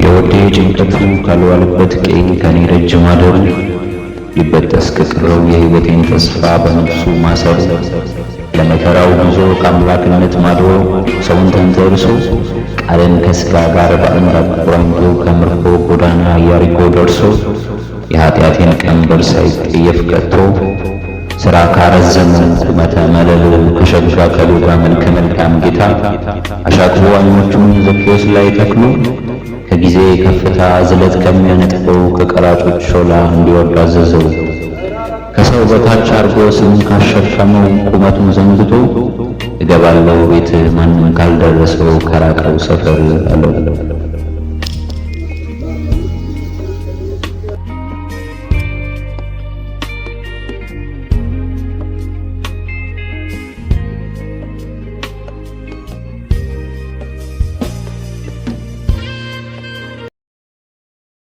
የወዴ ጭንቀቱ ካልዋለበት ቀይ ከኔ ረጅም አደሩ ሊበጠስ ከቀረው የሕይወቴን ተስፋ በነፍሱ ማሰሩ ለመከራው ጉዞ ከአምላክነት ማዶ ሰውን ተንተርሶ ቃልን ከሥጋ ጋር በአንድ አቆራኝቶ ከምርኮ ጎዳና ኢያሪኮ ደርሶ የኃጢአቴን ቀንበር ሳይጠየፍ ቀጥቶ ሥራ ካረዘመው ቁመተ መለሎ ከሸጋ ከሎጋ መልከ መልካም ጌታ አሻቅቦ ዓይኖቹን ዘኬዎስ ላይ ተክሎ ከጊዜ ከፍታ ዝለት ከሚያነጥፈው ከቀራጮች ሾላ እንዲወርድ አዘዘው። ከሰው በታች አርጎ ስሙን ካሸከመው ቁመቱን ዘንግቶ እገባለው ቤት ማንም ካልደረሰው ከራቀው ሰፈር አለው።